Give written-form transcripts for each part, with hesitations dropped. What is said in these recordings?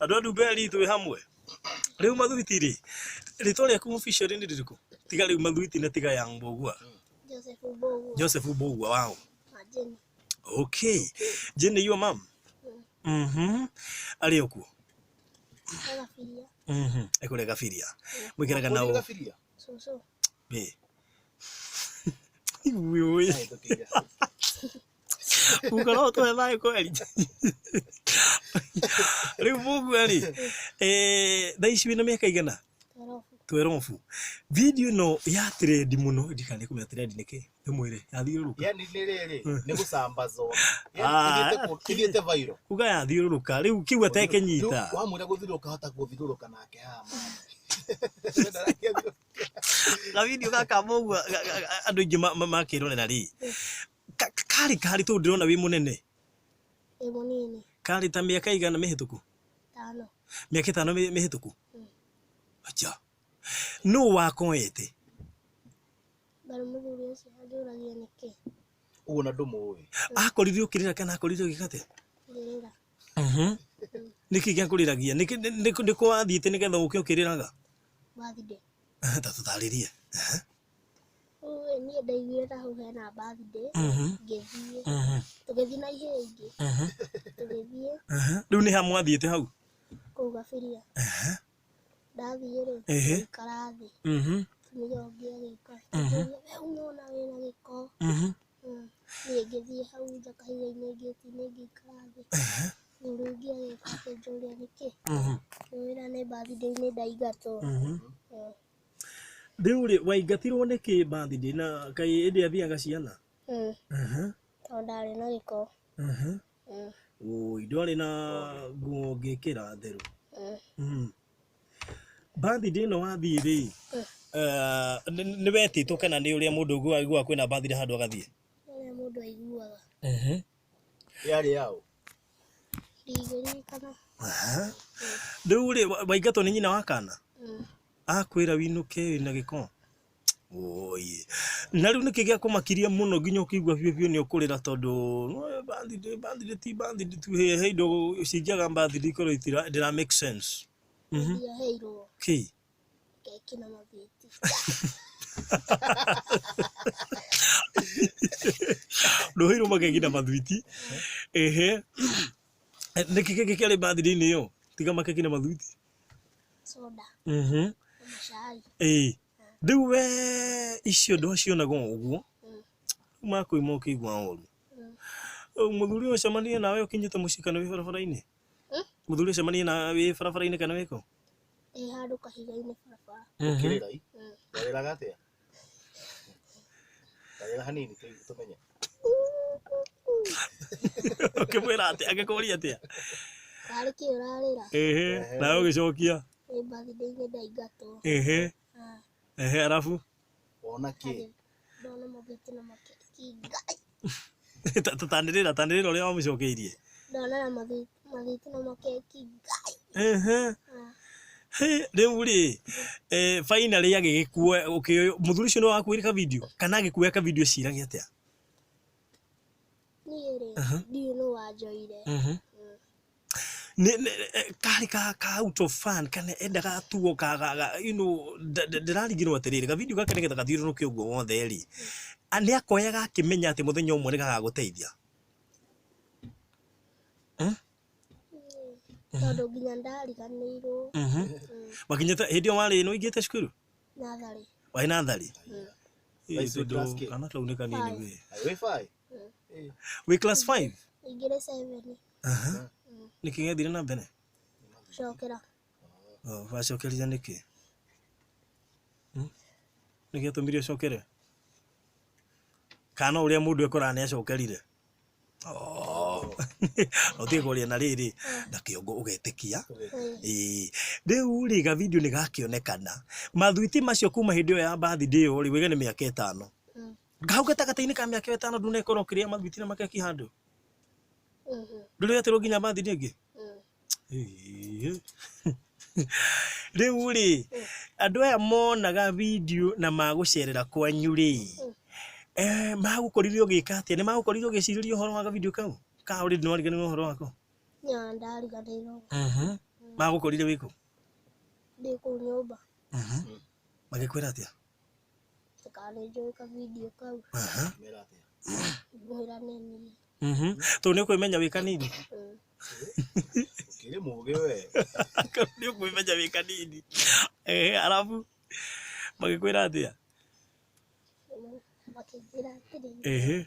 Andũ a Ndumberi twĩ hamwe. Rĩu Mathwiti rĩ, rĩtwa rĩaku officially nĩ rĩrĩkũ? Tiga rĩu Mathwiti na tiga Young Mbũgua. Joseph Mbũgua. Joseph Mbũgua wao. Na Jenny. Okay. Jenny your mom? Arĩ o kuo? E Gabiria. Ekũrĩa Gabiria. Mũikaraga na Kũrĩa ũ? Gabiria? Cũcũ. Ĩ. Ui, ui. Ahĩtũkĩire hau. Guka no ũtũhe thayũ kweri. Rĩu Mbũgua rĩ, eh, thaa ici wĩna mĩaka igana? Twerobu. Twerobu. Video ĩno ya trend mũno, ndikana kũmenya trend nĩ kĩ, ndĩmwĩre, yathiũrũrũka. Yani nĩ rĩrĩ, nĩ gũcambazwo. Yani Ah, ĩthiĩte ĩthiĩte viral. Uga yathiũrũrũka, rĩu kĩu atekĩnyita. Rĩu Wamwĩra gũthiũrũrũka hota gũthiũrũrũka nake haha mama. Ga video gaka Mbũgua, andũ aingĩ makĩrorera rĩ, karĩ karĩ tondũ ndĩrona wĩ mũnene. Ĩ mũnini. Karĩ ta mĩaka igana mĩhĩtũku? Tano. Mĩaka ĩtano mĩhĩtũku? Acha. Nũ wakoete? Ngarĩ mũthuri ũcio anjũragia nĩkĩ. Ũguo na ndũmũĩ. Akorire ũkĩrĩra kana akorire ũgĩka atĩa? Ngĩrĩra. Nĩkĩ gĩakũrĩragia? Nĩkĩ nĩkũ wathiĩte nĩgetha ũke ũkĩrĩraga? Birthday. Ta tũtarĩrie. Rĩu niĩ ndaiguire ta hau hena birthday, ngĩthiĩ. Tũgĩthiĩ na ihĩĩ ingĩ. Tũgĩthiĩ. Rĩu nĩ ha mwathiĩte hau? Kũu Gabiria. Ndathiĩ rĩ, ngĩikara thĩ. Mũtumia ũngĩ agĩũka akĩnjũria, we uma na wĩna gĩko? Niĩ ngĩthiĩ hau nja kahiga-inĩ ngĩti-inĩ ngĩikara thĩ. Mũthuri ũngĩ agĩũka akĩnjũria nĩkĩ? Ngĩmwĩra nĩ birthday-inĩ ndaingatwo. Rĩu rĩ, waingatirwo nĩkĩ birthday na kaĩ ĩndĩ athiaga ciana? Tondũ ndarĩ na gĩko. Ũi, ndwarĩ na nguo ũngĩkĩra theru. Birthday ĩno wathiĩ rĩ, nĩ wetĩtwo kana nĩ ũrĩa mũndũ aiguaga kwĩna birthday handũ agathiĩ? Nĩ ũrĩa mũndũ aiguaga. Yarĩ yaũ? Ndingĩririkana. Rĩu rĩ, waingatwo nĩ nyina wa kana? Akwĩra wĩinũke wĩna gĩko? Woi. Na rĩu nĩkĩ gĩakũmakirie mũno nginya ũkĩigua biũ biũ nĩ ũkũrĩra tondũ birthday birthday ti birthday tu he he indo cingĩaga birthday ikorwo itira ndĩra make sense. Ndiaheirwo Kĩ? keki na mathwiti. Ndũheirwo makeki na mathwiti. Ehe. Nĩkĩ kĩngĩ kĩarĩ birthday-inĩ ĩyo? Tiga makeki na mathwiti. Soda na macai. Ĩĩ. Rĩu we icio ndwacionaga o ũguo, makoima ũkĩigua ũru. Mũthuri ũyũ acemanirie nawe ũkinyĩte mũciĩ kana wĩ barabara-inĩ? Mũthuri ũcemanirie nawe wĩ barabara-inĩ kana wĩ kũ? Ndĩ handũ kahiga-inĩ barabara. Ũkĩrĩra i? Warĩraga atĩa? Tarĩra hanini tũmenye. Ũkĩmwĩra atĩa? Agĩkũria atĩa? Tarĩ kĩ ũrarĩra? Ehe, nawe ũgĩcokia. Nĩ birthday-inĩ ndaingatwo. Ehe. Ehe, arabu? Wona kĩ? Ndona mathwiti na makeki Ngai. Tanĩrĩra, tanĩrĩra ũrĩa wamũcokeirie. Ndona na mathwiti na makeki Ngai. Ehe. Hĩ, rĩu rĩ, eh, finally agĩgĩkuoya ũkĩoywo, mũthuri ũcio nĩ wakuoire ka video kana agĩkuoya ka video eciragia atĩa? Niĩ rĩ, ndiũĩ nũ wanjoire. Karĩ ka out of fun kana endaga tuo ka, ka, ka you know, ndĩrarigirwo atĩrĩrĩ, ka video gaka nĩgetha gathiũrũrũke ũguo wothe rĩ, nĩ akoyaga akĩmenya atĩ mũthenya ũmwe nĩ gagagũteithia? Tondũ nginya ndariganĩirwo. Wakinyĩte hĩndĩ ĩyo warĩ nĩ waingĩrĩte cukuru? Natharĩ. Warĩ natharĩ? Thaa ici wĩ Tondũ class kĩ? kana kau nĩ kanini we. Wĩ five? Wĩ class 5? Ingĩrĩ 7. Nĩkĩ gĩathire na mbere? Gũcokera. Oh, wacokerire nĩkĩ? Nĩ gĩatũmire ũcokere? Kana ũrĩa mũndũ ekoraga nĩ acokerire? Oh. Ũtige kũria na rĩrĩ na kĩongo ũgetĩkia. Ĩĩ. Rĩu rĩ ga video nĩ gakĩonekana. Mathwiti macio kuma hĩndĩ ĩyo ya birthday ĩyo rĩ wĩge nĩ mĩaka ĩtano. Hau gatagatĩ-inĩ ka mĩaka ĩyo ĩtano ndũnekorwo ũkĩrĩa mathwiti na makeki handũ? Ndũrĩ wetĩrwo nginya birthday ĩngĩ? Ĩĩ. Rĩu rĩ, andũ aya monaga video na magũcerera kwanyu rĩ, eh, magũkorire ũgĩka atĩa? Nĩ magũkorire ũgĩcirĩria ũhoro wa video kau? Ka already nĩ wariganĩirwo ũhoro wako? Niĩ ona ndariganĩirwo. Magũkorire wĩkũ? Ndĩ kũu nyũmba. Magĩkwĩra atĩa? Kana nĩ njũĩ ka video kau. Mera atĩa? Ngwĩra nĩ niĩ. Tondũ nĩ ũkwĩmenya wĩ kanini. Ũkĩrĩ mũgĩ we. Nĩ ũkwĩmenya wĩ kanini. Arabu magĩkwĩra atĩa? Makĩnjĩra atĩrĩrĩ,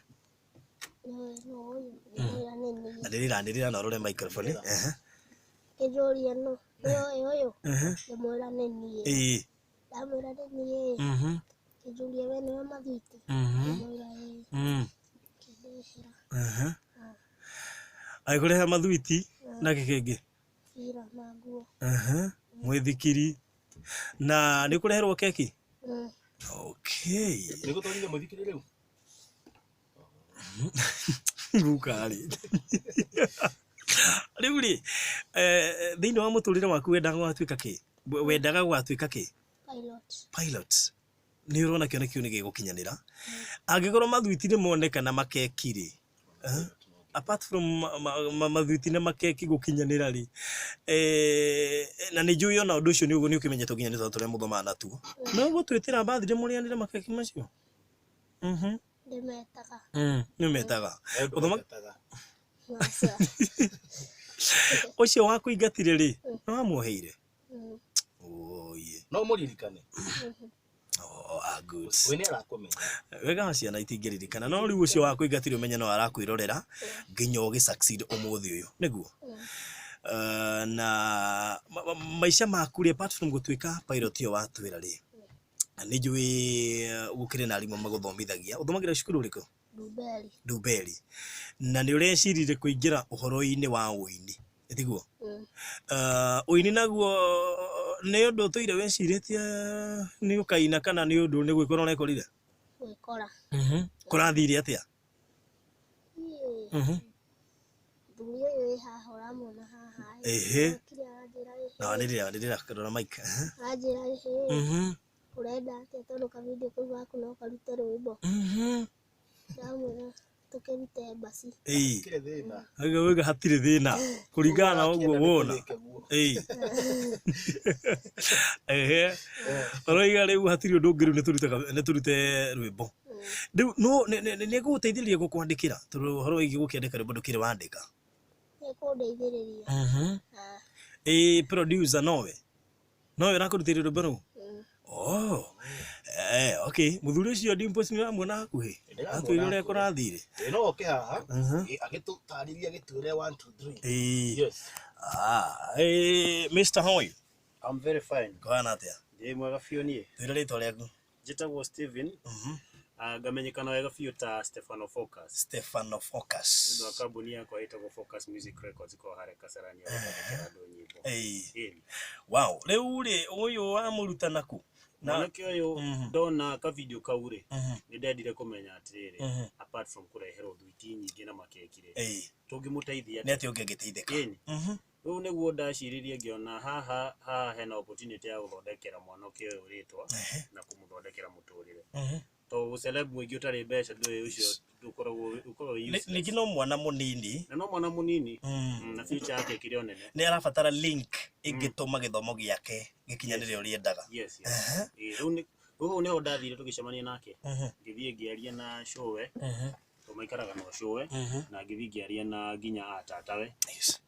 nĩwe nũ ũyũ? Ngĩmwĩra nĩ niĩ. Anĩrĩra, anĩrĩra na ũrore microphone. Akĩnjũria nũ nĩũĩ ũyũ? Ngĩmwĩra nĩ niĩ. Ndamwĩra nĩ niĩ. Akĩnjũria we nĩwe Mathwiti? Ngĩmwĩra ĩĩ. Akĩndehera. Agĩkũrehera mathwiti na kĩ kĩngĩ? Bira na nguo. Mwĩthikiri. Na nĩ ũkũreherwo keki? Okay. Nĩ gũtwarithia mũithikiri rĩu? Guka rĩ. Rĩu rĩ, thĩinĩ wa mũtũrĩre waku wendaga gũgatuĩka kĩ? Wendaga gũgatuĩka kĩ? Pilot. Pilot. Nĩ ũrona kĩoneki kĩu nĩ gĩgũkinyanĩra. Angĩkorwo mathwiti nĩ moneka na makeki rĩ, apart from mathwiti na makeki gũkinyanĩra rĩ, na nĩ njũĩ ona ũndũ ũcio nĩ ũkĩmenyetwo nginya nĩ twana tũrĩa mũthomaga natuo. No ũgũtwĩtĩra birthday mũrĩanĩre makeki macio? Ndĩmetaga. Nĩ ũmetaga. Ũthoma- Maca. Ũcio wakũingatire rĩ, nĩ wamuoheire? Oye. No mũririkane. Oh, ah, good. We nĩ arakũmenya. Wega wa ciana itingĩririkana no rĩu ũcio wakũingatire ũmenye no arakwĩrorera nginya ũgĩ succeed ũmũthĩ ũyũ nĩguo. Na maica maku rĩ, apart from gũtuĩka pilot ĩyo watwĩra rĩ, nĩ njũĩ gũkĩrĩ na arimũ magũthomithagia. Ũthomagĩra cukuru ũrĩkũ? Ndumberi. Ndumberi. Na nĩ ũrecirire kũingĩra ũhoro-inĩ wa ũini, tiguo? Ũini naguo nĩ ũndũ ũtũire wĩcirĩtie nĩ ũkaina kana nĩ ũndũ nĩ gwĩkora ũrekorire? Gwĩkora. Kũrathire atĩa? Mũthuri ũyũ wĩ haha ũramuona haha ĩ. Okire aranjĩra ĩhĩ. Na wanĩrĩra, wanĩrĩra rora mic. Aranjĩra ĩhĩ. Ũrenda atĩa tondũ ka video kau gaku no karute rwĩmbo. Ndamwĩra tũkĩrute embassy. Hatirĩ thĩna. Wega hatirĩ thĩna kũringana na ũguo wona. Ũroiga rĩu hatirĩ ũndũ ũngĩ rĩu nĩ tũrute rwĩmbo. Rĩu no nĩ egũgũteithĩrĩria gũkwandĩkĩra tondũ ũhoro wĩgiĩ gũkĩandĩka rwĩmbo ndũkĩrĩ wandĩka. Nĩ ekũndeithĩrĩria. Producer nowe? Nowe ũrakũrutĩire rwĩmbo rũu? Oh. Okay. Mũthuri ũcio Dimples nĩ ũramuona hakuhĩ? Atwĩre ũrĩa kũrathire. No oke haha agĩtũtarĩrie agĩtwĩre 1 2 3. Yes. Mr. How are you? I'm very fine. Kũhana atĩa? Ndĩ mwega biũ niĩ. Twĩre rĩtwa rĩaku. Njĩtagwo Steven. Ngamenyekana wega biũ ta Stefano Focus. Stefano Focus. Nĩ ũndũ wa kambuni yakwa ĩtagwo Focus Music Records ĩkoragwo harĩa Kasarani ya gũthondekera andũ nyĩmbo. Wow. Rĩu rĩ ũyũ wamũruta naku? Mwanake ũyũ ndona ka video kau rĩ, nĩ ndendire kũmenya atĩrĩrĩ, apart from kũreherwo thwiti nyingĩ na makeki rĩ, tũngĩmũteithia Nĩ atĩa ũngĩ angĩteithĩka? Rĩu nĩguo ndaciririe ngĩona haha haha hena opportunity ya gũthondekera mwanake ũyũ rĩtwa na kũmũthondekera mũtũrĩre. Tondũ celeb mũingĩ ũtarĩ mbeca ndũĩ ũcio ndũkoragwo ũkoragwo useless. Ningĩ no mwana mũnini. Na no mwana mũnini. Na future yake ĩkĩrĩ o nene. Nĩ arabatara link ĩngĩtũma gĩthomo gĩake gĩkinyanĩre ũrĩa endaga. Yes, yes. Rĩu hau nĩho ndathire tũgĩcemania nake. Ngĩthiĩ ngĩaria na cũwe. Tondũ maikaraga na ũcũwe. Na ngĩthiĩ ngĩaria na nginya atatawe.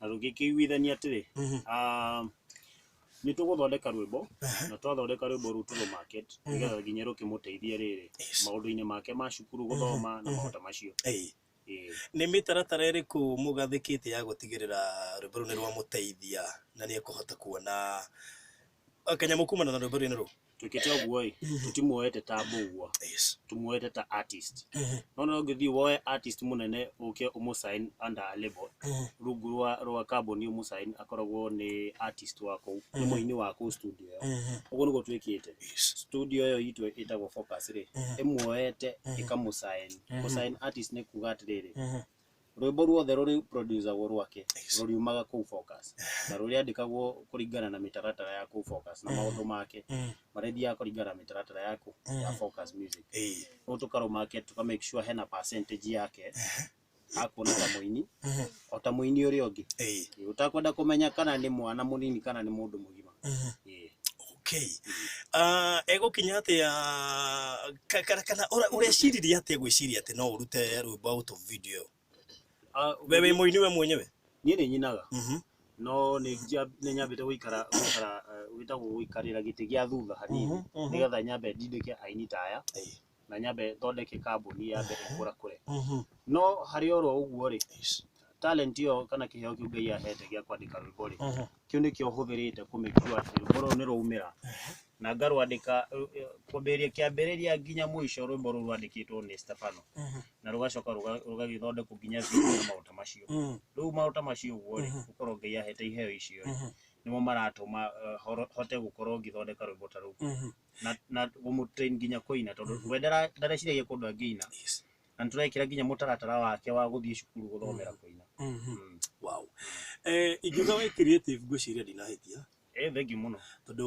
Na tũgĩkĩiguithania atĩrĩ, nĩ tũgũthondeka rwĩmbo, na twathondeka rwĩmbo rũu tũrũ market, nĩgetha nginya rũkĩmũteithie rĩrĩ maũndũ-inĩ make ma cukuru gũthoma na maũndũ macio. Nĩ mĩtaratara ĩrĩkũ mũgathĩkĩte ya gũtigĩrĩra rwĩmbo rũu nĩ rwamũteithia na nĩ ekũhota kuona kanyamũ kumana na rwĩmbo rũu? Twĩkĩte ũguo ĩ, tũtimuoete ta mbũgua, tũmuoete ta artist. No no ũngĩthiĩ woe artist mũnene ũke ũmũsign under a label, rungu rwa kambuni ũmũsign akoragwo nĩ artist wa kũu, nĩ mũini wa kũu studio ĩyo. Ũguo nĩguo twĩkĩte. Studio ĩyo itũ ĩtagwo Focus rĩ, ĩmuoete ĩkamũsign. Gũsign artist nĩ kuga atĩrĩrĩ, rwĩmbo ruothe rũrĩ produceragwo rwake rũriumaga kũu Focus, na rũrĩandĩkagwo kũringana na mĩtaratara ya kũu Focus na maũndũ make marĩthiaga kũringana na mĩtaratara yaku ya Focus Music. Rĩu tũkarũ market tũka make sure hena percentage yake Akuona ta mũini o ta mũini ũrĩa ũngĩ. Ĩĩ. Ũtakwenda kũmenya kana nĩ mwana mũnini kana nĩ mũndũ mũgima. Ĩĩ. Okay. Egũkinya atĩa kana ũreciririe atĩa gwĩciria atĩ no ũrute rwĩmbo out of video? We wĩ mũini we mwenyewe? Niĩ nĩ nyinaga. No nĩ nyambĩte gũikara gũikara gwĩtagwo gũikarĩra gĩtĩ gĩa thutha hanini nĩgetha nyambe ndindĩke aini ta aya na nyambe thondeke kambuni yambe ĩkũrakũre. No harĩ oro ũguo rĩ, talent ĩyo kana kĩheo kĩu Ngai ahete gĩa kwandĩka rwĩmbo rĩ, kĩu nĩkĩo hũthĩrĩte kũ make sure atĩ rwĩmbo rũrũ nĩ rwaumĩra na ngarwandĩka kwambĩrĩria kĩambĩrĩria nginya mũico. Rwĩmbo rũu rwandĩkĩtwo nĩ Stefano na rũgacoka rũgagĩthondekwo nginya video na maũndũ ta macio. Rĩu maũndũ ta macio ũguo rĩ, gũkorwo Ngai ahete iheo icio rĩ, nĩmo maratũma hote gũkorwo ngĩthondeka rwĩmbo ta rũu na gũmũtrain nginya kũina, tondũ we ndareciragia kũndũ angĩina na nĩtũrekĩra nginya mũtaratara wake wa gũthiĩ cukuru gũthomera kũina. Wow. Ingiuga wĩ creative, ngwĩciria ndinahĩtia. Thengiũ mũno. Tondũ